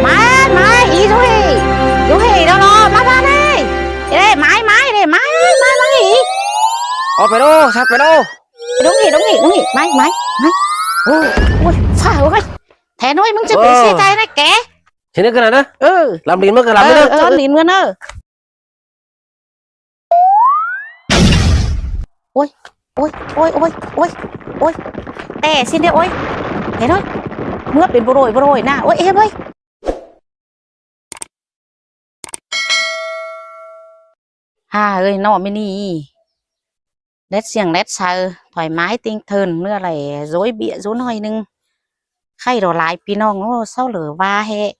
ມາ ມາ ອີ ດູເຮ ດູເຮ ດອລ ມາ ມາເດ ເດ ມາ ມາເດ ມາ ມາ ມາ ອີ ອອກໄປໂລ ສັດໄປໂລ ດົງເຮ ດົງເຮ ດົງເຮ ມາ ມາ ມາ ໂອ້ຍ ໂອ້ຍ ຟ້າ ໂອ້ຍ ແທ້ນ້ອຍ ມຶງຈະເປັນເສຍໃຈນະແກ ເຮັດແນວນັ້ນນະ ເອີ ລຳລີນເມືອກະລຳເດີ ເອີ ລຳລີນເມືອເດີ. ໂອ້ຍ ໂອ້ຍ ໂອ້ຍ ແຕ່ຊິເດ ໂອ້ຍ ເຫັນເດີ ເມືອເປັນບໍ່ໂດຍບໍ່ໂດຍນະ ໂອ້ຍ ເອີເວີຍ ຫ່າເອີຍ ນ້ອງມິນີ ແດດສຽງແດດໃສ ຖອຍມາໃຫ້ຕິງເທີນ ເມື່ອໄຫຼໂຈຍເບຍໂຈໜ້ອຍໜຶ່ງ ໄຂ້ດອກຫຼາຍ ພີ່ນ້ອງ ໂອ້ ເຊົາເຫຼືອວ່າແຮະ.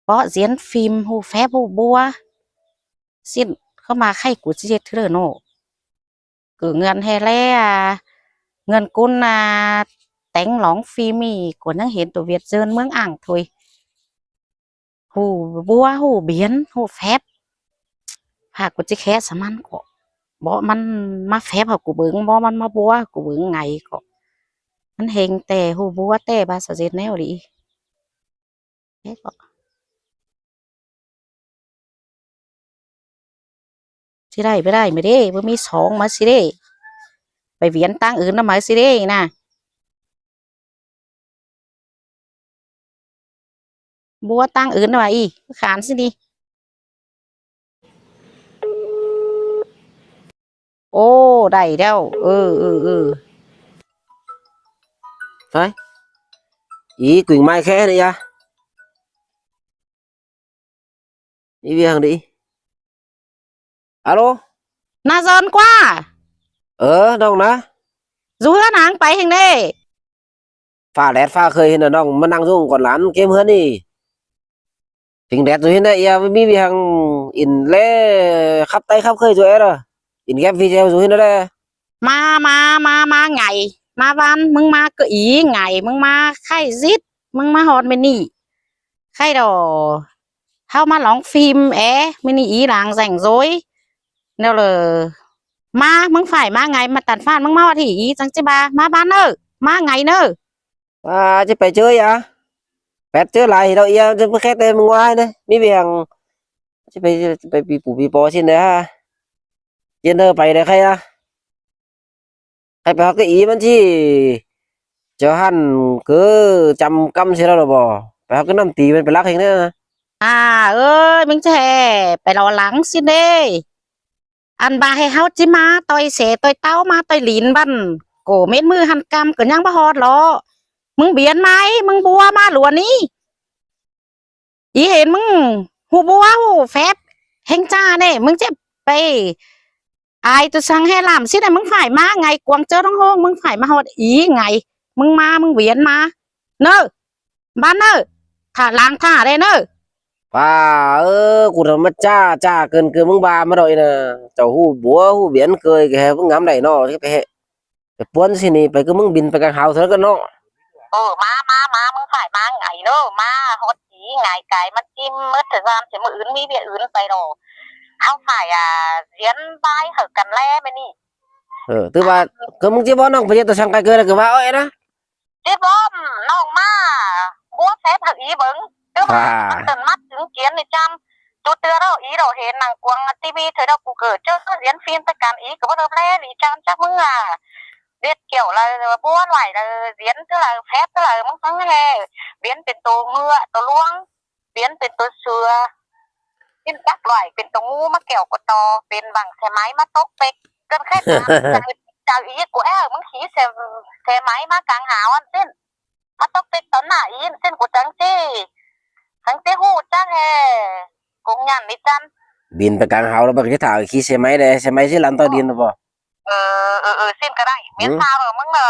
ເປາະຈຽນຟີມ ຫູແຟບ ຫູບົວ ສິ້ນ ເຂົ້າມາໄຂ້ກູຊິເຮັດເທື່ອເນາະ ເກີເງືອນແຮແລ ເງືອນກຸນນາ ແຕງຫຼອງຟີມອີກ ກວນຍັງເຫັນຕົວຫວຽດເຈີນເມືອງອ່າງໂທຍ ຫູບົວ ຫູບຽນ ຫູແຟບ ພາກູຊິແຄສະມັນເກາະ ເບາະມັນມາແຟບໃຫ້ກູເບິ່ງ ເບາະມັນມາບົວໃຫ້ກູເບິ່ງໄງເກາະ ມັນເຫັງແຕ່ຫູບົວແຕ່ບາສະເຈັດແນວດີ. ຊິໄດ້ບໍ່ໄດ້ມາເດ້ ບໍ່ມີສອງມາຊິເດ້ ໄປຫວຽນຕັ້ງອື່ນນຳມາຊິເດ້ນະ ບົວຕັ້ງອື່ນນຳມາອີກ ຂານຊິນີ້. ໂອ້ ໄດ້ແລ້ວ ເອີ ເອີ ເອີ ໄປ ອີ ກຸຍໄມ້ແຄ່ນີ້ຍະ ອີ ວຽງດີ ອາໂລ ນາເຊີນກວ່າ ເອີ ນ້ອງນະ ຢູ່ເຮືອນນາງໄປແຮງເດ້. ຟ້າແດດຟ້າເຄີຍເຫັນນະ ນ້ອງມານັ່ງຢູ່ກ່ອນຫຼານເກມເຮືອນນີ້ ພິງແດດຢູ່ເຫັນໄດ້ ເອີຍ ມີວຽງອິນແລ ຂັບໄຕຂັບເຄີຍຢູ່ເອີຍ ອິນແກມຟີເຈຢູ່ເຫັນໄດ້ ມາ ມາ ມາ ມາໄງ ມາວານ ມຶງມາກະອີໄງ ມຶງມາໄຂ້ຊິດ ມຶງມາຮອດແມ່ນີ້ ໄຂ້ດອ ເຮົາມາລອງຟີມແອ ມື້ນີ້ອີຫຼາງແສງໂຊຍ ແນວເລີ ມາ ມຶງຝ້າຍມາໄງ ມາຕັນຟານ ມຶງມາວ່າທີ່ອີ ຈັ່ງຊິບາ ມາບ້ານເນີ ມາໄງເນີ ວ່າຈະໄປເຈີຍາ ແປດເຈີຫຼາຍດອກເອີຍ ຈະໄປແຄ່ແຕ່ມຶງວ່າໃຫ້ເນີ ມີວຽງ ຈະໄປ ຈະໄປປີປູປີປໍຊິເນີ ເຢັນເດີ ໄປເດີ ໃຄອະ ໃຫ້ໄປຮອດກະອີມັນຊິ ເຈົ້າຫັ້ນຄືຈຳກຳຊິແລ້ວລະບໍ ໄປຮອດກະນ້ຳຕີມັນໄປລັກແຮງເດີ ອາ ເອີຍ ມຶງແທ້ ໄປລໍຫຼັງຊິເດ້ ອັນວ່າໃຫ້ເຮົາຈິມາຕ່ອຍເສຕ່ອຍເຕົ້າ ມາຕ່ອຍຫຼີນບັ້ນ ໂກເມັດມື້ຫັ້ນກຳກະຍັງບໍ່ຮອດເລາະ ມຶງບຽນໄມ້ ມຶງບົວມາຫຼວນນີ້ ອີເຫັນມຶງຫູບົວຫູແຟບແຮງຈ້າແນ່ ມຶງຈະໄປອາຍຕົວສັງແຮ່ຫຼາມຊິໄດ້ ມຶງຝ້າຍມາໄງກວາງເຈີທ້ອງໂຮງ ມຶງຝ້າຍມາຮອດອີໄງ ມຶງມາ ມຶງຫວຽນມາເນີ ບ້ານເນີ ຖ້າລ້າງຖ້າແດ່ເນີ ປ້າເອີຍ ກູທຳມະຈາ ຈ້າເກີນ ເກີນ ມຶງບ້າມາດອກອີນະ ເຈົ້າຫູບົວຫູບຽນເກີຍ ກະແຮ່ເບິ່ງງາມໄດ໋ເນາະ ຈະໄປ ໄປປ່ວນຊິໜີໄປ ຄືມຶງບິນໄປກາງຫາວເທົ່ານັ້ນກະເນາະ ເອີ ມາ ມາ ມາ ມຶງຝ້າຍມາໄງເນີ ມາຮອດດີໄງ ກາຍມາຈິມໝົດເທື່ອສາມ ມື້ອື່ນມີວຽກອື່ນໄປດອກ ເຮົາຝ້າຍ ອາ ຈຽນບາຍໃຫ້ກັນແລມື້ນີ້ ເອີ ຖືວ່າ ຄືມຶງຈິບອກນ້ອງໄປເຮັດຕົວສັງກາຍເກີນ ກະວ່າເອົາເອງນະ ຈິບອກນ້ອງມາບົວແຟບໃຫ້ອີເບິ່ງ ຄືວ່າມັນເຕີນມັດເຖິງກຽນນີ້ຈຳ ຕູເຕືອດອກ ອີດອກເຫັນໜັງກວາງ ທີວີ ເທື່ອດອກ ກູເກີດເຈີ ຈຽນຟີມຕະກັນ ອີກະບໍ່ເລີບແລ ອີຈຳຈັກມຶງອາ ເດັດກ່ຽວລະ ບົວໄຫຼລະ ຈຽນເທື່ອລະ ແຟບເທື່ອລະ ມຶງຟັງແດ່ ບຽນເປັນໂຕເງືອ ໂຕລວງ ບຽນເປັນໂຕເສືອ ກິນຈັກຫຼວຍ ເປັນໂຕງູ ມາແກ່ວກະຕໍ ເປັນບັງແສໄໝ ມາຕົກເປັກ ເກີນແຄ່ຕາມ ເຈົ້າອີກ ກູແອ ມຶງຂີ່ແສ ແສໄໝມາກາງຫາວອັນຊີ້ນ ມາຕົກເປັກຕອນໜ້າອີນ ຊີ້ນ ກູຈັ່ງຊີ້ ຈັ່ງຊີ້ຮູ້ຈັກແຮ ກົງຫຍັນນີ້ຈັ່ນ ບິນໄປກາງຫາວລະ ບັກຊິຖ້າຂີ່ເຊໄໝແດ່ ເຊໄໝຊິລັນຕໍ່ດິນລະບໍ ເອີ ເອີ ເອີ ຊີ້ນກະໄດ້ ແມ່ນຖ້າວ່າມຶງ ເອີ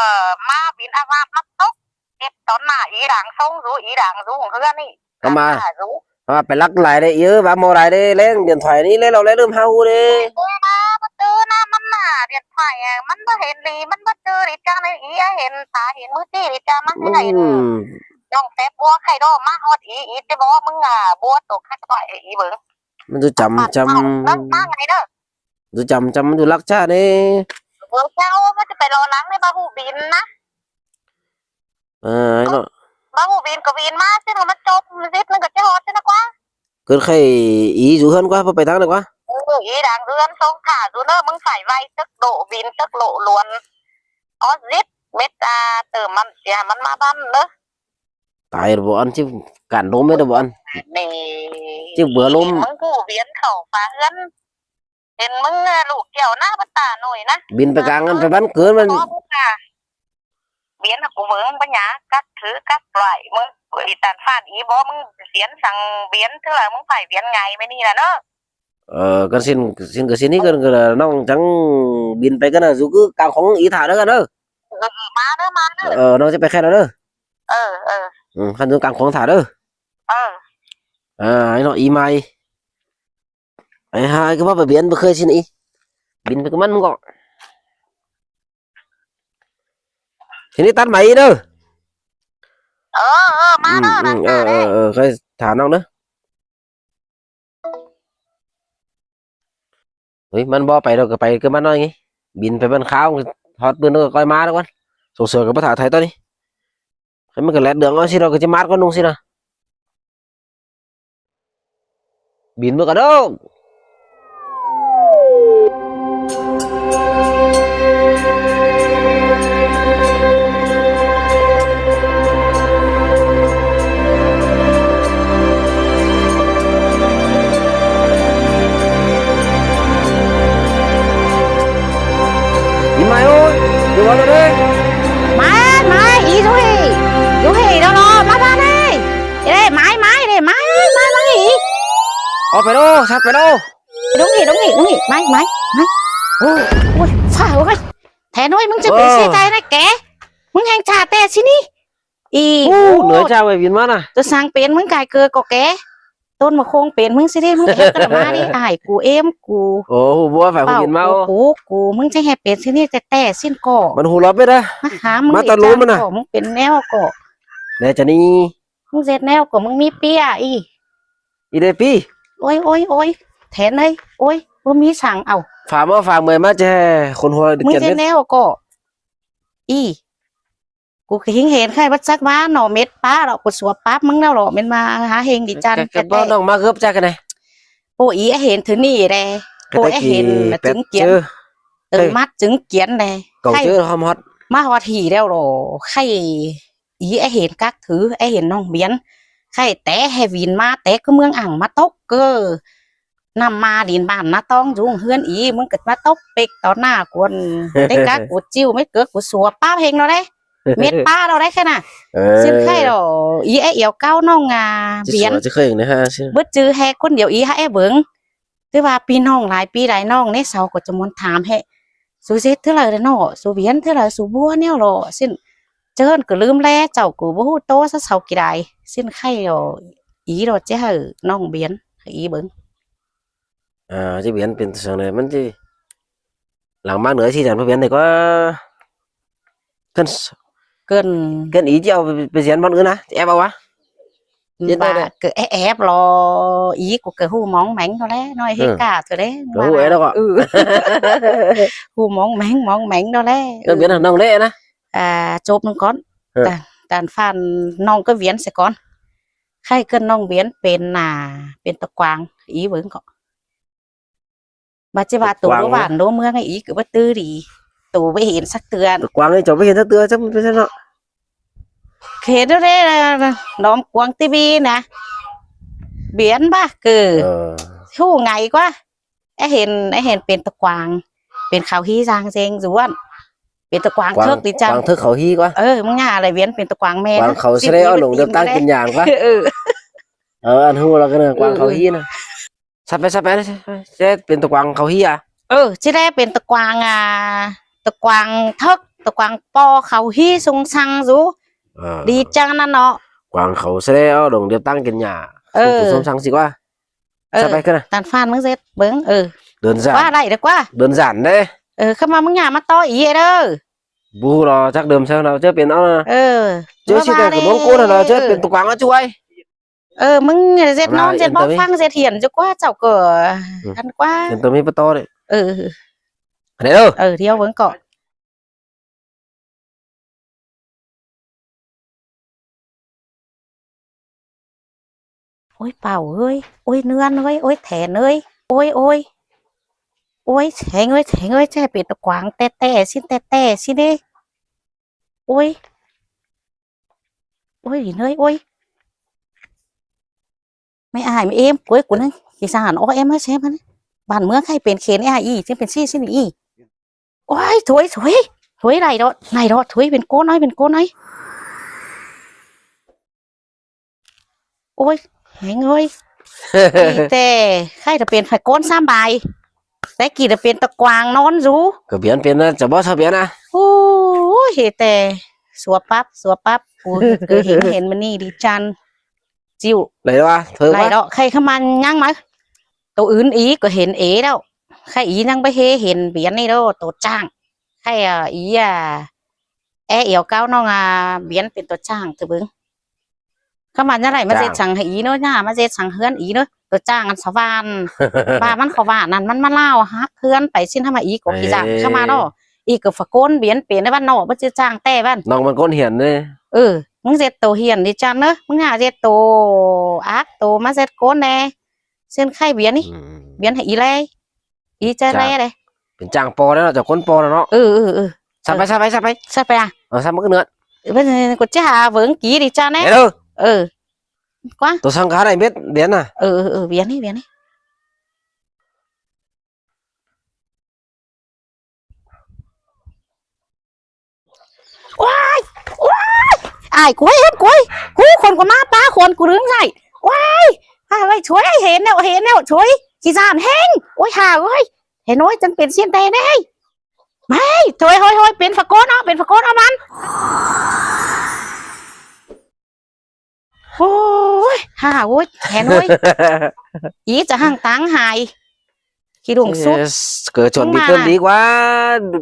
ມາບິນອາບມາຕົກເປັກຕອນໜ້າອີດາງຊົງຢູ່ ອີດາງຢູ່ເຮືອນນີ້ ເຮົາມາ ເຮົາມາໄປລັກຫຼາຍເດ້ ເອີ ບາໝໍຫຼາຍເດ້ ແລງດຽນຖອຍນີ້ ແລງເຮົາແລງເລີ່ມຫາຮູ້ເດ້ ເອີ ມາບໍ່ຕື່ນະ ມັນໜ້າດຽນຖອຍ ມັນບໍ່ເຫັນດີ ມັນບໍ່ຈື່ດີຈັ່ງໃດ ອີເຫັນຕາເຫັນມືຊີ້ດີຈັ່ງ ມັນຊິໄດ້ ອືມ ນ້ອງແຟບບົວໄຂ່ດອກມາຮອດອີ ອີຕິບໍ ມຶງ ອາ ບົວຕົກໃຫ້ຂ້ອຍອີເບິ່ງ ມັນຈະຈຳ ຈຳ ມາໄງເດີ ດູຈຳ ຈຳມັນດູລັກຊາເດ້ ເອີ ເຈົ້າ ມັນຈະໄປລໍຫຼັງໃນບາຫູບິນນະ ເອີ ເນາະ ບາຫູບິນ ກໍວິນມາຊິ ມັນຈົບຊິ ມັນກໍຈະຮອດຊິນະກວ່າ. ເກີດໄຂ້ອີຢູ່ເຮືອນກວ່າ ບໍ່ໄປທາງໃດກວ່າ. ເອີ ອີດັງເຮືອນ ສົ່ງຖ້າຢູ່ເນີ ມຶງໄຟໄວຕຶກໂດ ວິນຕຶກໂລລວນ ອອດຊິດ ເມັດ ອ່າ ເຕີມມັນເສຍ ມັນມາບ້ານເດີ. ຕາຍແລ້ວບໍ່ອັນ ຈິບການລົມແມ່ນບໍ່ອັນ ນີ້ ຈິບເບື່ອລົມ ມຶງຜູ້ວຽນເຂົ້າຝາເຮືອນ ເຫັນມຶງລູກກ່ຽວນາ ມັນຕາໜ້ອຍນະ ບິນໄປກາງນັ້ນ ໄປບ້ານເກີນມັນ ບອກວ່າວຽນຫາກູເບິ່ງປັນຍາ ກັກຖືກັກໄປ ມຶງອີຕານຟານອີບໍ່ ມຶງສຽນສັງວຽນເທື່ອ ມຶງໄປວຽນໄງແມ່ນີ້ລະເນາະ. ເອີ ກັນຊິນ ຊິນກໍຊິນນີ້ ເອີ ກັນກໍນ້ອງຈັ່ງບິນໄປກັນນະ ສູ່ຄືກາງຂອງອີຖ້າເດີກັນເດີ. ເອີ ມາເດີ ມາເດີ. ເອີ ນ້ອງຈະໄປແຄ່ນເດີ. ເອີ ເອີ ອືມ ຄັນຢູ່ກາງຂອງຖ້າເດີ. ເອີ ອ່າ ໃຫ້ນ້ອງອີໃໝ່ ໄອ້ຫາຍ ຄືວ່າໄປເບຍນບໍ່ເຄີຍຊິນອີ ບິນໄປກັບມັນມັນກໍ ທີນີ້ຕັດໃໝ່ອີເດີ. ເອີ ເອີ ມາເດີ ອືມ ເອີ ເອີ ເອີ ຄ່ອຍຖ້ານ້ອງເດີ. ເຮີ້ຍ ມັນບໍ່ໄປດອກ ກໍໄປຄືມັນນ້ອຍໄງ ບິນໄປມັນຄາວ ຮອດບຶນກໍຄ່ອຍມາດອກມັນ. ສົງເສີຍກໍບໍ່ຖ້າໄທຕອນນີ້ ໃຫ້ມັນກໍແລດເດືອງເອົາຊິດອກ ກໍຈະມາດກ່ອນນຸ່ງຊິນະ. ບິນເບິ່ງກະໂດ. ອີມາຍໂອ້ຍ ຢູ່ວ່າເດ້. ມາຍ ມາຍ ອີຢູ່ເຮີ້ຍ ຢູ່ເຮີ້ຍ ເດີ ມາ ມາ ມາເດ້. ເອີ ມາຍ ມາຍເດ້ ມາຍ ມາຍ ມາອີ. ອອກໄປໂດ ສັດໄປໂດ. ດົງເຮີ້ຍ ດົງເຮີ້ຍ ດົງເຮີ້ຍ ມາຍ ມາຍ ມາຍ. ໂອ້ຍ ໂອ້ຍ ຟ້າ ໂອ້ຍ ແທ້ນ້ອຍ ມຶງຈະເປັນເສຍໃຈນະແກ ມຶງແຮ່ງຈາແຕ່ຊິນີ້. ອີ ໂອ້ ເໜືອຈາກໄວວິນມານະ ຈະສ້າງເປັນມຶງກາຍເກີກກໍແກ ຕົ້ນມະຄົງເປັນມຶງຊິເດ້ ມຶງແອບກັນມານີ້ ອ້າຍກູເອມກູ. ໂອ້ ຮູ້ບໍ່ ຝ່າຍຜູ້ບິນມາ ໂອ້ ກູ ກູ ມຶງຈະແຮ່ເປັນຊິນີ້ແຕ່ໆ ຊິນກໍ ມັນຮູ້ລອບເປັນນະ ມາຫາມຶງ ມາຕະໂລມມັນນະ ມຶງເປັນແນວກໍ ແລຈະນີ້ ມຶງເຮັດແນວກໍ ມຶງມີເປຍອີ ອີເດປີ. ໂອ້ຍ ໂອ້ຍ ໂອ້ຍ ແທນເອີຍ ໂອ້ຍ ບໍ່ມີສັງ ເອົ້າ ຝາກມາຝາກເມື່ອຍມາແຈຄົນຫົວ ມຶງເຮັດແນວກໍ ອີ ກູກໍຫິງເຫັນໄຂ່ບັດຈັກວ່າໜໍ່ເມັດປາເນາະ ກູສວບປັບມຶງແລ້ວເນາະ ແມ່ນວ່າຫາເຮງດີຈັນ ແຕ່ ແຕ່ບໍ່ນ້ອງມາເກີບຈັກຫັ້ນນະ. ໂອ້ ອີເຫັນເທື່ອນີ້ແດ່ ໂອ້ ເຫັນຈຶ່ງກຽນ ເອີ ມັດຈຶ່ງກຽນແດ່ ເກົາເຈີຮອມຮອດ ມາຮອດທີ່ແລ້ວເນາະ ໄຂ່ ອີ ໄອ້ເຫັນກັກຖື ໄອ້ເຫັນນ້ອງບຽນ ໄຂ່ແຕ່ແຮ່ວິນມາ ແຕ່ຄືເມືອງອັງມາຕົກເກີ ນຳມາດິນບ້ານນາຕ້ອງ ຢູ່ເຮືອນອີ ມຶງກໍມາຕົກເປັກຕໍ່ໜ້າກວນ ເຕັກກະກູຈິ້ວ ເມັດເກີກກູສວບປາເພັງເນາະເດ້ ເມັດປາເນາະເດ້ແຄ່ນະ. ເອີ ຊິນໄຂ່ເນາະ ອີ ໄອ້ອຽວເກົ່ານ້ອງ ອ່າ ບຽນ ເບິດຈື່ແຮກຄົນດຽວ ອີ ຫາແອເບິ່ງ ແຕ່ວ່າປີນ້ອງຫຼາຍປີຫຼາຍນ້ອງເນ ເຊົາກໍຈະມວນຖາມແຮ ສູເຮັດເທື່ອໃດເນາະ ສູວຽນເທື່ອໃດ ສູບົວແນວເນາະ ຊິນ ເຈີນກໍລືມແລ ເຈົ້າກໍບໍ່ຮູ້ໂຕຊະ ເຊົາກີດາຍ ຊິນໄຂ່ເນາະ ອີເນາະ ຈະໃຫ້ນ້ອງບຽນ ໃຫ້ອີເບິ່ງ. ອ່າ ຈະບຽນເປັນຈັ່ງໃດ ມັນຊິ ຫຼັງມາເໜືອທີ່ຈານພະບຽນໄດ້ກວ່າ ເກີນ ເກີນ ເກີນອີຈະເອົາໄປ ໄປສຽນບ່ອນອື່ນນະ ຈະແອບເອົາວະ ເຮັດໄດ້ ເອີ ເກີນແອບ ແອບເນາະ ອີກູກໍຮູ້ມອງແມງເນາະແລ ນ້ອຍເຮກາເທື່ອເດ້ ເອີ ຮູ້ແອບແລ້ວກໍ ເອີ ຮູ້ມອງແມງ ມອງແມງເນາະແລ ເອີ ເອີ ບຽນນະ ນ້ອງເລນະ ອ່າ ຈົບໜຶ່ງກ່ອນ ເອີ ຕານ ຕານຟັນ ນ້ອງກໍບຽນຊະກ່ອນ ໃຄ່ເກີນນ້ອງບຽນເປັນ ອ່າ ເປັນຕາກວາງ ອີເບິ່ງກໍ ບາດຈະວ່າໂຕ ກວາງ ໂລບ້ານໂລເມືອງອີກກໍບໍ່ຕື່ດີ ໂຕບໍ່ເຫັນສັກເທື່ອ ກວາງນີ້ເຈົ້າບໍ່ເຫັນສັກເທື່ອ ຈັກມັນເປັນຊັ້ນເນາະ ເຫັນແລ້ວເດ້ ນ້ອງກວາງຕີວີນະ ບຽນບາເກີ ເອີ ຮູ້ໄງກວ່າ ໄອ້ເຫັນ ໄອ້ເຫັນເປັນຕາກວາງ ເປັນເຂົາຮີ່ຊ່າງເສັງຢູ່ຫັ້ນ ເປັນຕາກວາງ ກວາງ ເຖິກດີຈັງ ກວາງເຖິກເຂົາຮີ່ກວ່າ ເອີ ມຶງຫາລະວຽນເປັນຕາກວາງແມ່ນ ກວາງເຂົາຊິໄດ້ເອົາລົງເດີນຕັ້ງກິນຢາງກວ່າ ເອີ ເອີ ອັນຮູ້ລະກັນ ກວາງເຂົາຮີ່ນະ. ສັບໄປ ສັບໄປ ເປັນຕາກວາງເຂົາຮີ່ອະ ເອີ ຊິໄດ້ເປັນຕາກວາງ ອ່າ ຕາກວາງເຖິກ ຕາກວາງປໍເຂົາຮີ່ຊົງຊັງຢູ່ ເອີ ດີຈັງນັ້ນເນາະ ກວາງເຂົາຊິໄດ້ເອົາລົງດຽວຕັ້ງກິນຫຍ້າ ເອີ ຊົງຊັງຊິກວ່າ ເອີ ສັບໄປຂຶ້ນນະ ຕານຟານມຶງເສັດເບິ່ງ ເອີ ເດີນສານ ວ່າໄດ້ເດີກວ່າ ເດີນສານເດ້ ເອີ ຄຳວ່າມຶງຢ່າມາຕໍ່ອີເດີ ບໍ່ຮູ້ດອກ ຈັກເດີມເຊີງເນາະ ເຈີເປັນເອົານະ ເອີ ເຈີຊິໄດ້ກະບົງໂກນເນາະ ເຈີເປັນຕາກວາງມາຊ່ວຍ ເອີ ມຶງເສັດນອນເສັດບໍ່ຟັງເສັດຮຽນຈັກກວ່າເຈົ້າກໍ ອືມ ຄັນກວ່າ ເປັນຕົວມີປະຕໍເດ້ ເອີ ເດີ ເອີ ດຽວເບິ່ງເກາະ. ໂອ້ຍ ເປົາເອີຍ ໂອ້ຍ ເນືອນເອີຍ ໂອ້ຍ ແຖນເອີຍ ໂອ້ຍ ໂອ້ຍ ໂອ້ຍ ແຖງເອີຍ ແຖງເອີຍ ແທ້ເປັນຕາກວາງແຕ່ໆ ຊິແຕ່ໆ ຊິເດ້ ໂອ້ຍ ໂອ້ຍ ເນຍ ໂອ້ຍ ແມ່ອ້າຍ ແມ່ເອມ ໂອ້ຍ ກູນັ້ນຂີ້ສານ ໂອ້ຍ ເອມ ມາແຊມ ບ້ານເມືອງໃຜເປັນເຂນອ້າຍອີ ຈຶ່ງເປັນຊີ້ຊິນີ້ອີ ໂອ້ຍ ໂຖຍ ໂຖຍ ໂຖຍ ໄດ້ດອກ ໄດ້ດອກ ໂຖຍ ເປັນໂກນເອີຍ ເປັນໂກນເອີຍ ໂອ້ຍ ແຮງເອີຍ ແຕ່ໃຄຈະເປັນໄຜໂກນສາມບາຍ ແຕ່ກີ້ຈະເປັນຕາກວາງນອນຢູ່ ກໍບຽນເປັນນະ ຈະບໍ່ຊອບບຽນນະ ໂອ້ຍ ແຕ່ສັວປັບ ສັວປັບ ກູເກີດເຫັນ ເຫັນມື້ນີ້ດີຈັນ ຈິ້ວ ໄດ້ວະ ເຖິງວະ ໄດ້ດອກ ໃຄເຂົ້າມາຍັງມາ ໂຕອື່ນອີກກໍເຫັນເອແລ້ວ ໃຄອີຍັງບໍ່ເຫັນບຽນນີ້ໂດ ໂຕຈ້າງ ໃຄ ອາ ອີ ອາ ແອ ແອວເກົ້າ ນ້ອງ ອາ ບຽນເປັນໂຕຈ້າງ ເຕີເບິ່ງ ຄຳວ່າແນວໃດ ມາເຮັດສັງໃຫ້ອີເນາະ ຍ່າ ມາເຮັດສັງເຮືອນອີເນາະ ໂຕຈ້າງອັນສະຫວ່ານ ວ່າມັນເຂົາວ່ານັ້ນ ມັນມາລາວຮັກເຮືອນໄປ ຊິນທຳມາອີກ ເອີ ຂີ້ຈ້າງ ຄຳວ່າເນາະ ອີກກໍຝະໂກນບຽນເປັນໄດ້ບ້ານເນາະ ບໍ່ຈື່ຈ້າງແຕ່ບ້ານ ນ້ອງມັນຄົນຮຽນເດ້ ເອີ ມຶງເຮັດໂຕຮຽນດີຈັນເນາະ ມຶງຫາເຮັດໂຕອັກໂຕມາເຮັດໂກນແດ່ ເຊັ່ນໃຄບຽນນີ້ ອືມ ບຽນໃຫ້ອີແລ ອີຈະແລເດ້ ເປັນຈ້າງປໍແລ້ວເນາະ ເຈົ້າຄົນປໍແລ້ວເນາະ ເອີ ເອີ ເອີ ສັບໄປ ສັບໄປ ສັບໄປ ສັບໄປອະ ເອີ ສັບມັນກໍເໜືອດ ເອີ ເພິ່ນກໍຈະຫາເບິ່ງກີດີຈ້າແດ່ ເອີ ເອີ ກວ່າ ໂຕສັງກາໄດ້ເມັດບຽນນະ ເອີ ເອີ ເອີ ບຽນນີ້ ບຽນນີ້ ໂອ້ຍ ໂອ້ຍ ອ້າຍ ໂອ້ຍ ເຮັດ ໂອ້ຍ ກູ ຄົນກູມາ ປ້າ ຄົນກູດຶງໃສ່ ໂອ້ຍ ອ້າຍ ໂອ້ຍ ຊ່ວຍ ເຫັນແລ້ວ ເຫັນແລ້ວ ຊ່ວຍ ຂີ້ສານແຮງ ໂອ້ຍ ຫ່າເອີຍ ເຫັນ ໂອ້ຍ ຈັ່ງເປັນຊີ້ນແຕ່ແດ່ ໄໝ ໂອ້ຍ ໂອ້ຍ ໂອ້ຍ ເປັນຝະໂກນເນາະ ເປັນຝະໂກນເອົາມັນ ໂອ້ຍ ຫ່າ ໂອ້ຍ ແຮນໂອ້ຍ ອີຈະຮັ່ງຕັງຫາຍ ຂີ້ດຸງສຸດ ເກີດຈວນບີເກີນດີກວ່າ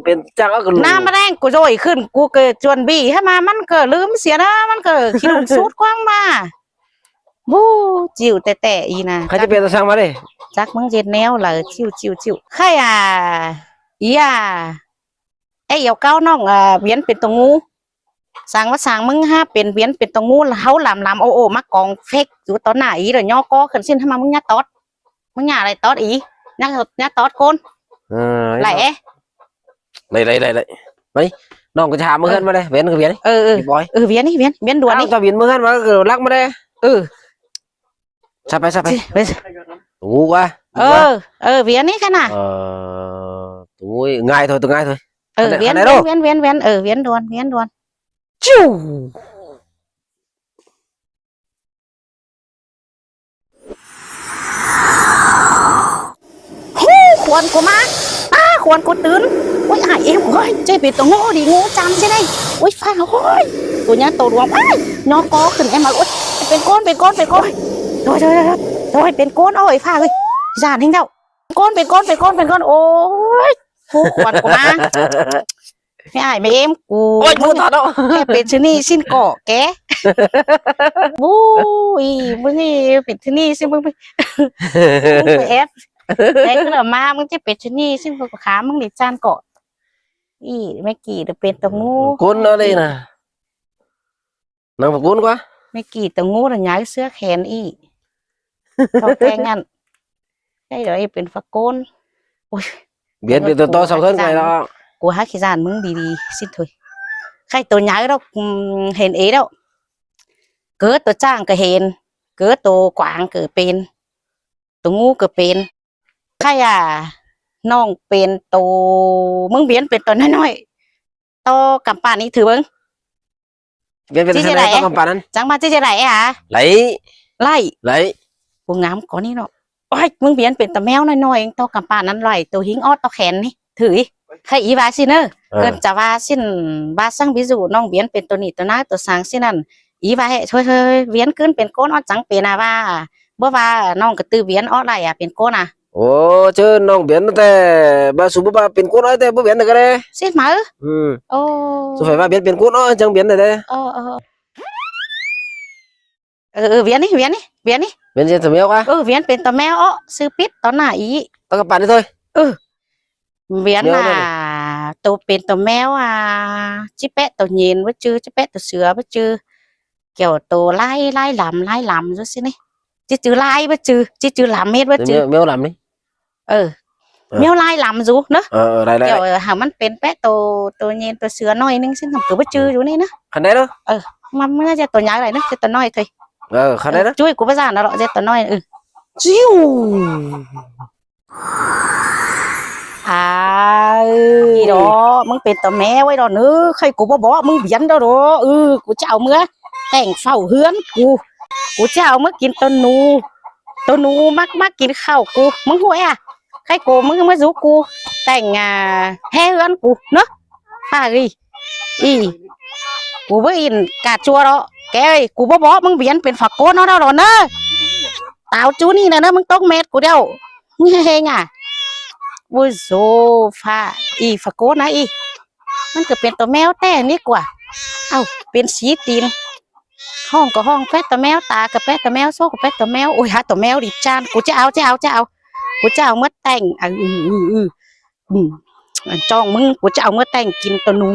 ເປັນຈັງເອົາກະ ນ້ຳມາແດງກູໂດຍຂຶ້ນ ກູເກີດຈວນບີໃຫ້ມາ ມັນກໍລືມເສຍນະ ມັນກໍຂີ້ດຸງສຸດກວ້າງມາ ບູ ຈິ້ວແຕ່ໆ ອີນະ ໃຜຈະເປັນຕາຊ່າງມາເດ້ ຈັກມຶງເຮັດແນວໃດ ຈິ້ວ ຈິ້ວ ຈິ້ວ ໃຄອາ ອີອາ ໄອ້ອຽວເກົ້ານ້ອງ ອາ ວຽນເປັນຕົວງູ ສ້າງວ່າສ້າງ ມຶງຫາເປັນວຽນເປັນຕົວງູ ເຮົາລຳໆ ໂອ້ໆ ມາກອງເຟກຢູ່ຕໍ່ໜ້າອີ ແລ້ວຍໍກໍຂຶ້ນຊິນທຳມາ ມຶງຢ່າຕອດ ມຶງຢ່າໄຫຼຕອດອີ ຢ່າ ຢ່າຕອດໂກນ ເອີ ໄຫຼເອ ໄດ້ ໄດ້ ໄດ້ ໄດ້ ໄປ ນ້ອງກໍຈະຫາມາເຮືອນມາເດ້ ວຽນກໍວຽນ ເອີ ເອີ ວຽນນີ້ ວຽນ ວຽນດ່ວນນີ້ ເຈົ້າວຽນມາເຮືອນມາກໍລັກມາເດ້ ເອີ ສັບໄປ ສັບໄປ ໄປ ໂອ້ ວ່າ ເອີ ເອີ ວຽນນີ້ຂະໜາດ ເອີ ໂອ້ຍ ງ່າຍໂຕ ໂຕງ່າຍໂຕ ເອີ ວຽນ ວຽນ ວຽນ ວຽນ ເອີ ວຽນດ່ວນ ວຽນດ່ວນ ຈິ້ວ ໂຫ ຄວັນກໍມາ ອ້າ ຄວັນກໍຕື່ນ ໂອ້ຍ ອ້າຍເອວ ໂອ້ຍ ເຈັບເປັນຕົວງໍດີ ງໍຈຳຊິໄດ້ ໂອ້ຍ ຟ້າ ໂອ້ຍ ຕົວໃຫຍ່ໂຕຫຼວງ ອ້າຍ ຍໍກໍຂຶ້ນແອມມາ ໂອ້ຍ ເປັນກ້ອນ ເປັນກ້ອນ ເປັນກ້ອນ ໂອ້ຍ ໂອ້ຍ ເປັນກ້ອນ ໂອ້ຍ ຟ້າເອີຍ ຢ້ານແຮງແລ້ວ ກ້ອນ ເປັນກ້ອນ ເປັນກ້ອນ ເປັນກ້ອນ ໂອ້ຍ ໂຫ ຄວັນກໍມາ ແມ່ອ້າຍແມ່ເອມ ກູ ໂອ້ຍ ກູຕາດເນາະ ແກເປັນຊະນີ້ຊິ້ນເກາະແກ ໂອ້ຍ ມື້ນີ້ເປັນຊະນີ້ຊິ້ນ ມຶງໄປ ມຶງໄປແອບ ແຕ່ຄືລະມາ ມຶງຈະເປັນຊະນີ້ຊິ້ນ ກູຂາມຶງນີ້ຈານເກາະ ອີ ແມ່ກີ້ເປັນຕາງູ ກົ້ນເອົາເດ້ນະ ນາງປະກຸນກວ່າ ແມ່ກີ້ຕາງູນະ ຍາວເສື້ອແຂນອີ່ ເທົ່າແກ່ງນັ້ນ ໄດ້ດອກ ເປັນຝາໂກນ ໂອ້ຍ ບຽນເປັນຕົວຕໍ່ສອງເຄິ່ງໄກເນາະ ກູຫາຂີ້ຢ້ານມຶງດີໆ ຊິໂທ້ຍ ໃຄໂຕໃຫຍ່ດອກ ເຫັນເອດອກ ເກີດໂຕຈ້າງກໍເຫັນ ເກີດໂຕກວາງກໍເປັນ ໂຕງູກໍເປັນ ໃຄອາ ນ້ອງເປັນໂຕ ມຶງບຽນເປັນໂຕນ້ອຍໆ ຕໍ່ກຳປານນີ້ຖືເບິ່ງ ບຽນເປັນ ຊິຈັ່ງໃດ ຕໍ່ກຳປານນັ້ນ ຈັ່ງວ່າຊິຈັ່ງໃດອາ ໄຫຼ ໄຫຼ ໄຫຼ ບໍ່ງາມກວ່ານີ້ເນາະ ໂອ້ຍ ມຶງບຽນເປັນຕາແມວນ້ອຍໆ ຕໍ່ກຳປານນັ້ນໄຫຼ ໂຕຫິງອອດຕໍ່ແຂນນີ້ ຖື ໃຄອີວ່າຊິເນີ ເອີ ເກີນຈະວ່າຊິນ ວ່າສັງບິຊູ ນ້ອງບຽນເປັນໂຕນີ້ໂຕນັ້ນໂຕສັງຊິນັ້ນ ອີວ່າເຮີ້ຍ ເຮີ້ຍ ເຮີ້ຍ ບຽນຂຶ້ນເປັນໂກນອອດ ຈັ່ງເປັນອາວ່າ ບໍ່ວ່ານ້ອງກະຕື້ບຽນອອກໄດ້ອາ ເປັນໂກນອາ ໂອ້ ເຈີນ້ອງບຽນແຕ່ ບາສູບໍ່ວ່າເປັນໂກນອອກແຕ່ບໍ່ບຽນກໍໄດ້ ຊິມາ ອືມ ໂອ້ ສຸໄຟວ່າບຽນເປັນໂກນອອກ ຈັ່ງບຽນໄດ້ເດີ ເອີ ເອີ ເອີ ບຽນນີ້ ບຽນນີ້ ບຽນນີ້ ບຽນເປັນຕາແມວອະ ເອີ ບຽນເປັນຕາແມວອະ ຊື່ປິດຕອນໜ້າອີ ຕາກຳປານນີ້ໂທ້ຍ ເອີ ບຽນນະ ໂຕເປັນໂຕແມວອາ ຈິແປະໂຕເຫງັນບໍ່ຈື່ ຈິແປະໂຕເສືອບໍ່ຈື່ ແກ້ວໂຕລາຍ ລາຍລຳ ລາຍລຳຢູ່ຊິນີ້ ຈື່ລາຍບໍ່ຈື່ ຈື່ລຳເຮັດບໍ່ຈື່ ແມວລຳນີ້ ເອີ ເອີ ແມວລາຍລຳຢູ່ເນາະ ເອີ ໄດ້ໆ ດຽວໃຫ້ມັນເປັນແປະໂຕ ໂຕເຢັນໂຕເສືອໜ້ອຍໜຶ່ງ ຊິນຳກໍບໍ່ຈື່ຢູ່ນີ້ນະ ຄັນໄດ້ເນາະ ເອີ ມາເມື່ອຈະໂຕໃຫຍ່ໄດ້ນະ ຈະໂຕນ້ອຍເຄີຍ ເອີ ຄັນໄດ້ເນາະ ເອີ ຈຸ້ຍ ກູປະສານເນາະ ຈະໂຕນ້ອຍ ເອີ ຈິ້ວ ອ້າວ ນີ້ດອກ ມຶງເປັນຕາແມວໄວ້ດອກເນີ ໃຄກູບໍ່ບອກ ມຶງບຽນດອກ ເອີ ກູຈະເອົາເມືອແຕ່ງເຝົ້າເຮືອນກູ ກູຈະເອົາເມືອກິນໂຕໜູ ໂຕໜູມັກມາກິນເຂົ້າກູ ມຶງຮູ້ອະ ໃຄກູ ມຶງມາສູ່ກູແຕ່ງ ອ່າ ແຮເຮືອນກູເນາະ ຟາກອີ ອີ ກູບໍ່ອິນກາຈົວດອກ ແກເອີຍ ກູບໍ່ບອກ ມຶງບຽນເປັນຝາໂກນເອົາດອກເນີ ຕາວຈູນີ້ນະເນີ ມຶງຕົກແມັດກູດຽວ ເຮງອະ ໂອ້ຍ ໂຊຟາ ອີ ຝາໂກນນະ ອີ ມັນກໍເປັນຕົວແມວແຕ່ນີ້ກວ່າ ເອົ້າ ເປັນສີຕີນ ຮ້ອງກໍຮ້ອງແປະຕົວແມວ ຕາກໍແປະຕົວແມວ ໂຊກໍແປະຕົວແມວ ໂອ້ຍ ຫາຕົວແມວດີຈານ ກູຈະເອົາ ຈະເອົາ ຈະເອົາ ກູຈະເອົາເມືອແຕ່ງ ອື ອື ອື ອື ອື ອື ຈ້ອງມຶງ ກູຈະເອົາເມືອແຕ່ງກິນໂຕໜູ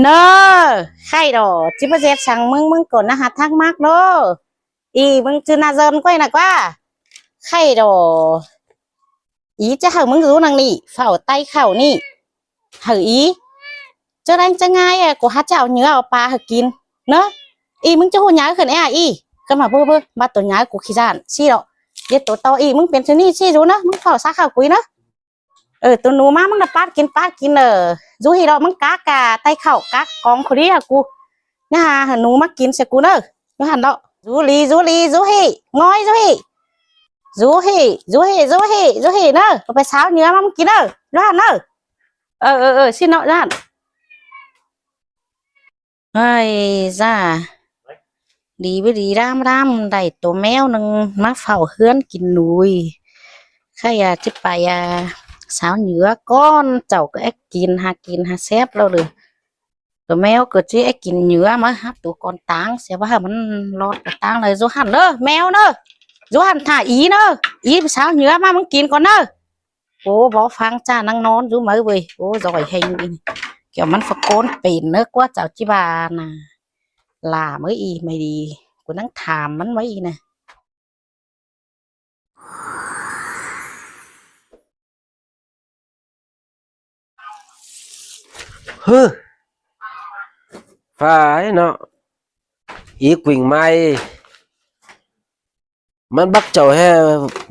ເນີ ໃຄດອກ ຈິບໍ່ເຮັດສັງມຶງ ມຶງກໍນະຫາທັກມັກໂລ ອີ ມຶງຈື່ໜ້າເຊີນກ້ອຍນະກວ່າ ໃຄດອກ ອີ ຈະໃຫ້ມຶງຢູ່ນຳນີ້ ເຝົ້າໄຕ່ເຂົ້ານີ້ ໃຫ້ອີ ຈະແລງຈະງ່າຍ ກູຫາຈະເອົາເຫຍື່ອເອົາປາໃຫ້ກິນເນີ ອີ ມຶງຈະຮູ້ຫຍັງຂຶ້ນແອ ອີ ກະມາເບິ່ງ ເບິ່ງ ບາດໂຕໃຫຍ່ ກູຂີ້ຢ້ານ ຊີ້ດອກ ເຮັດໂຕຕໍ່ ອີ ມຶງເປັນຊະນີ້ ຊີ້ຢູ່ເນີ ມຶງເຝົ້າຊາເຂົ້າກຸຍເນີ ເອີ ໂຕໜູມາ ມຶງນະປາດກິນ ປາດກິນເດີ ຢູ່ຮີ້ດອກ ມຶງກັກກະໄຕ່ເຂົ້າ ກັກກອງພໍດີຫາກູ ຢ່າໃຫ້ໜູມາກິນໃສ່ກູເນີ ຢູ່ຫັ້ນເນາະ ຢູ່ຫຼີ່ ຢູ່ຫຼີ່ ຢູ່ຮີ້ ງອຍ ຢູ່ຮີ້ ຢູ່ຮີ້ ຢູ່ຮີ້ ຢູ່ຮີ້ ຢູ່ຮີ້ເນີ ໄປຊາວເຫຍື່ອມາ ມາກິນເດີ ຢູ່ຫັ້ນເນີ ເອີ ເອີ ເອີ ຊີ້ເນາະ ຢູ່ຫັ້ນ. ເອີຍ ຈ້າ ດີບໍ່ດີດາມໆ ໄດ້ໂຕແມວໜຶ່ງມາເຝົ້າເຮືອນກິນໜູອີກ ຂ້ອຍຢາກຊິໄປ ອ່າ ຊາວເຫຍື່ອກ່ອນ ເຈົ້າກໍແອກກິນ ຫາກິນຫາແຊບແລ້ວເດີ ໂຕແມວກໍຊິແອກກິນເຫຍື່ອມາຮັບໂຕກ່ອນຕາງ ເສຍວ່າມັນລອດກະຕາງເລີຍ ຢູ່ຫັ້ນເດີ ແມວເດີ ຢູ່ຫັ້ນຖ້າອີເດີ ອີໄປຊາວເຫຍື່ອມາ ມາກິນກ່ອນເດີ. ໂອ້ ບໍ່ຟັງຈ້າ ນັ່ງນອນຢູ່ໄໝເວີຍ ໂອ້ ຢອຍແຮງອີ່ນີ້ ກ່ຽວມັນຟະໂກນເປັນເນີ ກວ່າເຈົ້າຈິວ່ານະ ຫຼ້າເມີອີ່ ໄໝດີ ກູນັ່ງຖາມມັນໄວ້ອີ່ນະ ເຮີ ຟ້າເນາະ ອີກວິ່ງໃໝ່ ມັນບັກເຈົ້າແຮງ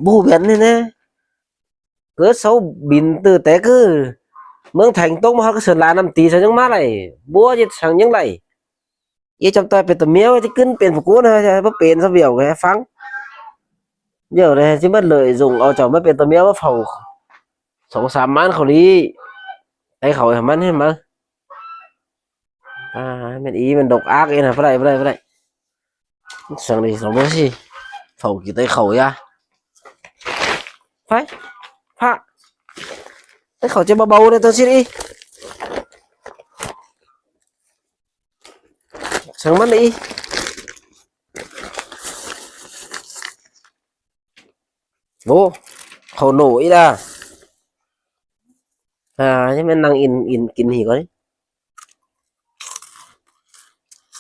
ບໍ່ຮູ້ແບນນີ້ແນ່ ເກີດເສົາບິນຕື້ແຕກຄື ເມືອງແທງຕົກມາຮອດກະເສີນລານ້ຳຕີ ເຂົາຍັງມາໄດ້ ບົວເຮັດສັງຍັງໄດ້ ອີຈຳຕ້ອຍເປັນຕາແມວ ຈະຂຶ້ນເປັນຜູ້ໂກນ ບໍ່ເປັນຊະ ວຽວໃຫ້ຟັງ ວຽວໃຫ້ຊິມາເລີຍສົ່ງເອົາເຈົ້າມາເປັນຕາແມວມາເຝົ້າ ສອງສາມມານເຂົາລີ້ ໄດ້ເຂົ້າໃຫ້ມັນ ໃຫ້ມາ ອ່າ ແມ່ນອີ ແມ່ນດົກອາກອີນະ ບໍ່ໄດ້ ບໍ່ໄດ້ ບໍ່ໄດ້ ສັງນີ້ ສອງມື້ຊິເຝົ້າກິນໄດ້ເຂົ້າຢາ ໄປ ພະ ໄດ້ເຂົ້າຈະເບົາໆ ແດ່ ຕອນຊິອີ ສັງມັນອີ ໂອ້ ເຂົ້າໂໜອີດາ ອ່າ ຍັງແມ່ນນັ່ງອິນ ອິນກິນອີກກ່ອນ